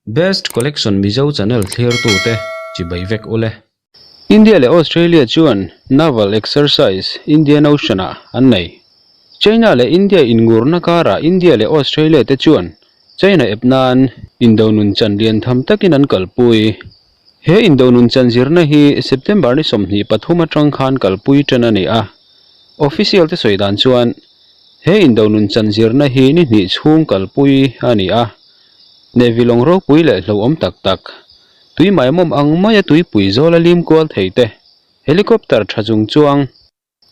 Best Collection Mizo channel thlirtute chibai vek ule. India leh Australia chuan Naval Exercise Indian Ocean ah an nei. China leh India inngurna karah India leh Australia te chuan China ep nan indo nun chan lian tham takin an kalpui. He indo nun chan zirna hi September ni 23 atang khan kalpui tan a ni a. Official te sawi dan chuan he indo nun chan zirna hi ni hnih chhung kalpui a ni a. Navy lawng ropui leh hlauhawm tak tak, tui maimawm ang maia tuipui zawl a lim kual thei te, helicopter tha chung chuang,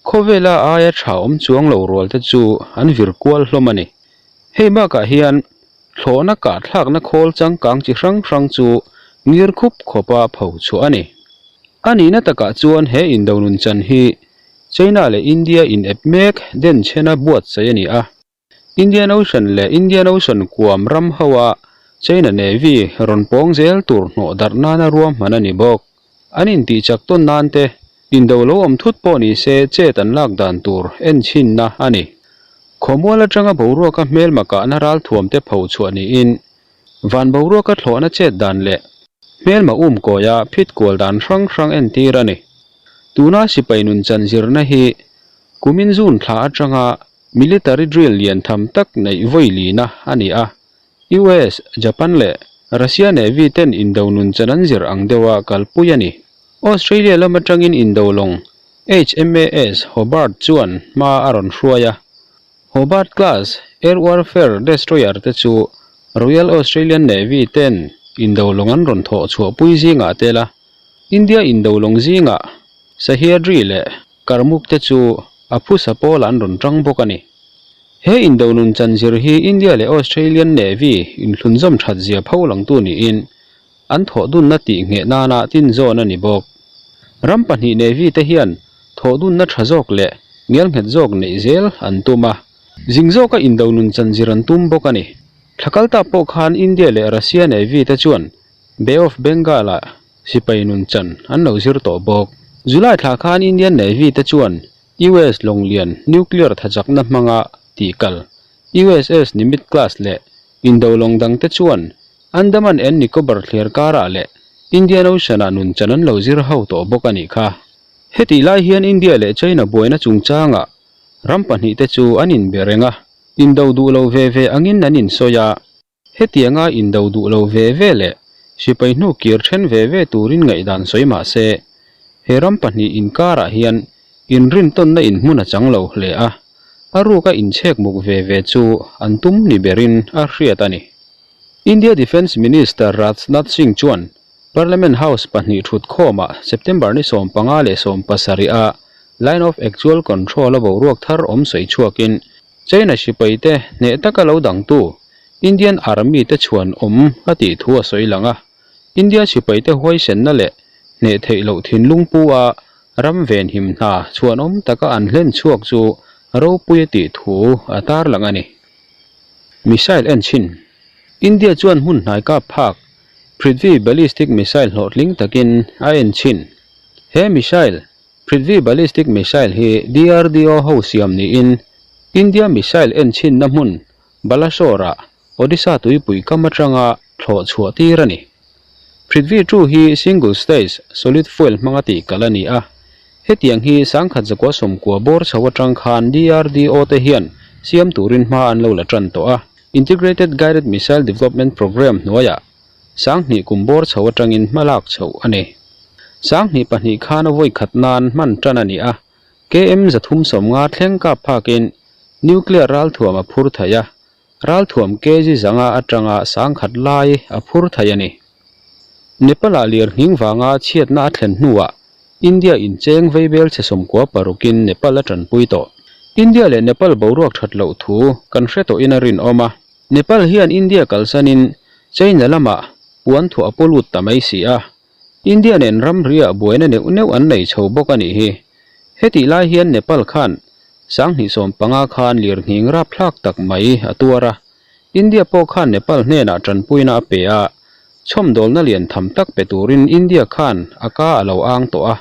khawvela aia tha awm chuang lo rual te chu an vir kual hlawm a ni. Hei bakah hian thlawhna kahthlakna khawl changkang chi hrang hrang chu ngir khup khawpa pho chhuah a ni. A nihna takah chuan he indo nun chan hi China leh India in ep mek denchhena buatsaih a ni a. Indian Ocean leh Indian Ocean kuam ram ho a China Navy rawn pawng zel tur hnawh darh nana ruahman a ni bawk. An intih chak tawn nan te indo lo awm thut pawh ni se chet an lak dan tur enchhinna a ni. Khawmual atanga boruaka hmelma kahna ralthuam te pho chhuah niin van boruaka thlawhna chet dan leh hmelma um kawia phit kual dan hrang hrang entir a ni. Tuna sipai nun chan zirna hi kumin June thla atanga Military drill lian tham tak neih vawi lina a ni a, US, Japan leh Russia Navy ten indo nun chan an zir ang deuha kalpui a ni. Australia lam atangin indo lawng HMAS Hobart chuan hma a rawn hruai a. Hobart class air warfare destroyer te chu Royal Australian Navy ten indo lawng an rawn thawh chhuahpui zingah tel a, India indo lawng zingah Sahyadri leh Karmuk te chu a phusa pawl an rawn tang bawk a ni. He indo nun chanzir hi India leh Australian Navy inhlunzawm that zia pho langtu niin an thawhdunna tih ngheh nana tinzawn a ni bawk. Ram pahnih Navy te hian thawhdunna tha zawk leh ngelnghet zawk neih zel an tum a. Zing zawka indo nun chanzir an tum bawk a ni. Thla kalta pawh khan India leh Russia Navy te chuan Bay of Bengal-ah Sipai nun chan an lo zir tawh bawk. July thla khan Indian Navy te chuan US lawng lian nuclear thachakna hmanga tih kal USS Nimitz class leh indo lawng dang te chuan Andaman and Nicobar thliar karah leh Indian Ocean ah nun chan an lo zir ho tawh bawk a nih kha. Hetih lai hian India leh China buaina chungchangah ram pahnihte chu an inbe reng a, indo duh lo ve ve angin an insawi a. Hetianga indo duh lo ve ve leh sipai hnu kir then ve ve turin ngaihdan sawi mah se, he ram pahnih inkarah hian inrintawnna inhmun a chang lo hle a, a ruka inchhek muk ve ve chu an tum ni berin a hriat a ni. India Defence Minister Rajnath Singh chuan Parliament House pahnih thut khawmah September ni 15 leh 17 a Line of Actual Control a boruak thar awm sawi chhuakin China sipaite hneh taka lo dangtu Indian Army te chhuan awm a tih thu a sawi lang a, India sipaite huaisenna leh hneh theih loh thinlung pu a ram venhim hna chhuanawm taka an hlen chhuak chu ropui a tih thu a tarlang a ni. Missile en chhin India chuan hmun hnai kap phak Prithvi Ballistic Missile hlawhtling takin a en chhin. He missile Prithvi Ballistic Missile hi DRDO ho siam niin India missile enchhinna hmun Balasore-ah Odisha tuipui kam atanga thlawh chhuah tir a ni. Prithvi 2 hi single stage solid fuel hmanga tih kalh a ni a, hetiang hi sangkhat zakua sawmkua bawr chho atang khan DRDO te hian siam turin hma an lo la tan tawh a. Integrated Guided Missile Development Programme hnuaiah Sanghnih kum bawr chho atangin hma lak chhoh a ni. Sanghnih pahnih khan a vawi khat nan hman tan a ni a, KM 350 thleng kap phakin nuclear ralthuam a phur thei a, ralthuam kg 500 atanga sangkhat lai a phur thei a ni. Nepal-ah lirnghing vanga chhiatna a thlen hnuah India incheng veibel chhe 96in Nepal a tanpui tawh. India leh Nepal boruak that loh thu kan hre tawhin a rinawm a. Nepal hian India kalsanin China lamah puan thuah a pu lut ta mai si a, India nen ramriah buaina neuh neuh an nei chho bawk a nih hi. Hetih lai hian Nepal khan 2015 khan lirnghing rapthlak tak mai a tuar a, India pawh khan Nepal hnenah tanpuina a pe a, chhawmdawlna lian tham tak pe turin India khan a ka a lo ang tawh a,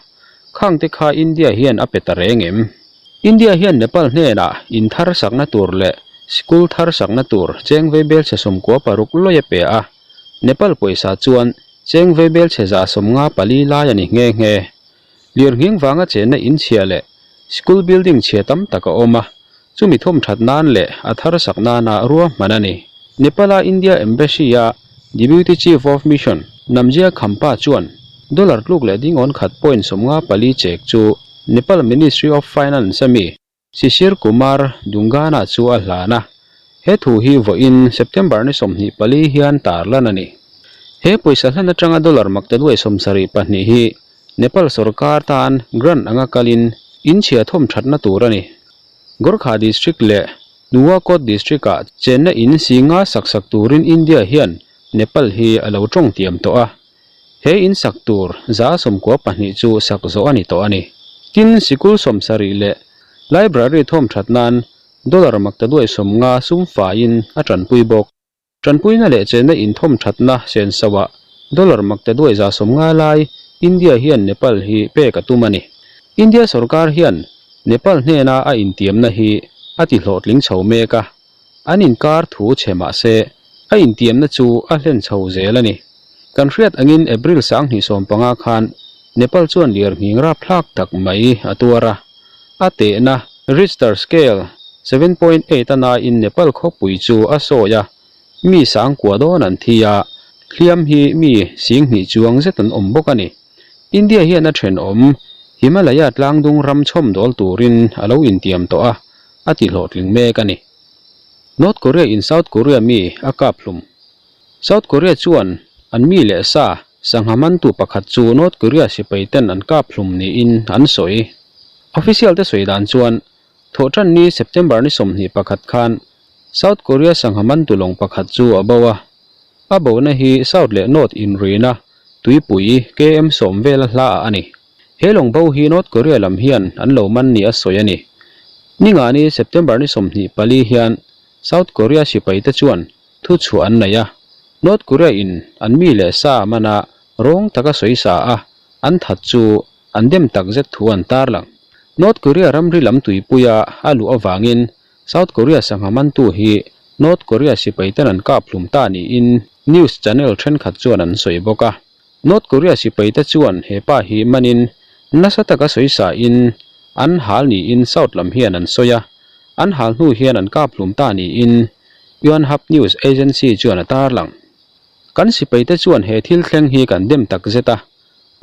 khangte kha India hian a pe ta reng em? India hian Nepal hnenah in thar sakna tur leh sikul thar sakna tur cheng veibel chhe 96 lawi a pe a. Nepal pawisa chuan cheng veibel chhe 54 lai a ni nghe nghe. Lirnghing vanga chenna in chhia leh school building chhia tam tak a awm a, chumi thawm that nan leh a thar sak nana ruahman a ni. Nepal-a India Embassy-a Deputy Chief of Mission Namjia Khampa chuan dollar tluk leh dingawn khat point 54 chek chu Nepal Ministry of Finance-a mi Sisir Kumar Dungana chu a hlan a, he thu hi vawiin September ni 24 hian tarlan a ni. He pawisa hlan atanga dollar maktaduai 72 hi Nepal sorkar tan grant anga kalin inchhia thawm thatna tur a ni. Gorkha district leh Nuwakot district-ah chenna in si nga sak sak turin India hian Nepal hi a lo tawng tiam tawh a. He in sak tur 92 chu sak zawh a ni tawh a ni. Tin, sikul 70 leh library thawm that nan dollar maktaduai 50 sum faiin a tanpui bawk. Tanpuina leh chenna in thawm thatna sensoah dollar maktaduai 150 lai India hian Nepal hi pek a tum a ni. India sorkar hian Nepal hnena a intiamna hi a ti hlawhtling chho mek a. An inkar thu chhe mah se, a intiamna chu a hlen chho zel a ni. Kan hriat angin April 2015 khan Nepal chuan lirnghing rapthlak tak mai a tuar a. A tehna Richter scale 7.8 a naiin Nepal khawpui chu a sawi a, mi sangkua dawn an thi a, hliam hi mi 20,000 chuang zet an awm bawk a ni. India hian a thenawm Himalaya tlangdung ram chhawmdawl turin a lo intiam tawh a, a ti hlawhtling mek a ni. North Korea in South Korea mi a kap hlum. South Korea chuan an mi leh sa sangha mantu pakhat chu North Korea sipai ten an kap hlum niin an sawi. Official te sawi dan chuan thawhtan ni September ni 21 khan South Korea sangha mantu lawng pakhat chu a bo a. A bona hi South leh North inrina tuipui KM 10 vela hla ah a ni. He lawng bo hi North Korea lam hian an lo man ni a sawi a ni. Ningani September ni 24 hian South Korea sipai te chuan thu chhuah an nei a. North Korea in an mi leh sa mana rawng taka sawi sa a, an that chu an dem tak zet thu an tarlang. North Korea ramri lam tuipuia a luh avangin South Korea sangha mantu hi North Korea sipai ten an kap hlum ta niin news channel thenkhat chuan an sawi bawk a. North Korea sipai te chuan he pa hi manin nasa taka sawi sa in an hal niin South lam hian an sawi a, an hal hnu hian an kap hlum ta niin Yonhap News Agency chuan a tarlang. Kan sipai te chuan he thil thleng hi kan dem tak zet a,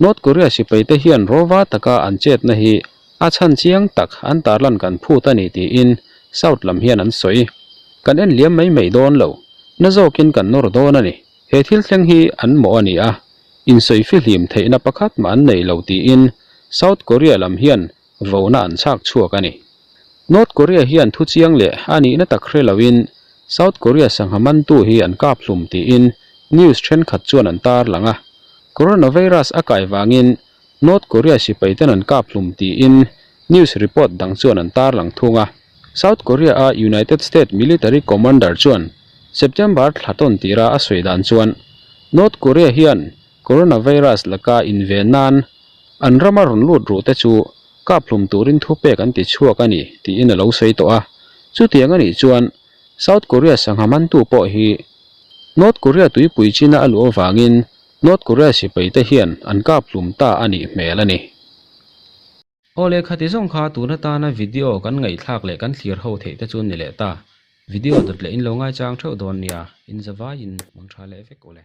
North Korea sipai te hian rawva taka an chetna hi a chhan chiang tak an tarlan kan phut a ni tiin South lam hian an sawi. Kan en liam mai mai dawn lo, na zawkin kan nawr dawn a ni. He thil thleng hi an mawh a ni a, insawi fihlim theihna pakhat mah an nei lo tiin South Korea lam hian vona an chhak chhuak a ni. North Korea hian thu chiang leh a nihna tak hre loin South Korea sangha mantu hi an kap hlum tiin news thenkhat chuan an tarlang a. Coronavirus a kai vangin North Korea sipai ten an kap hlum tiin news report dang chuan an tarlang thung a. South Korea a United States military commander chuan September thla tawn tira a sawi dan chuan North Korea hian coronavirus laka inven nan an rama rawn lut ruh te chu kap hlum turin thupek an ti chhuak a ni tiin a lo sawi tawh a. Chutiang a nih chuan South Korea sangha mantu pawh hi North Korea tuipui china a luh avangin North Korea sipai te hian an kap hlum ta a nih hmel a ni. Aw leh khati zawng kha tun atana video kan ngaihthlak leh kan thlir ho theih te chu ni leh ta. Video dawt leh in lo ngaichang theuh dawn nia, in zavaiin mang tha leh vek ule.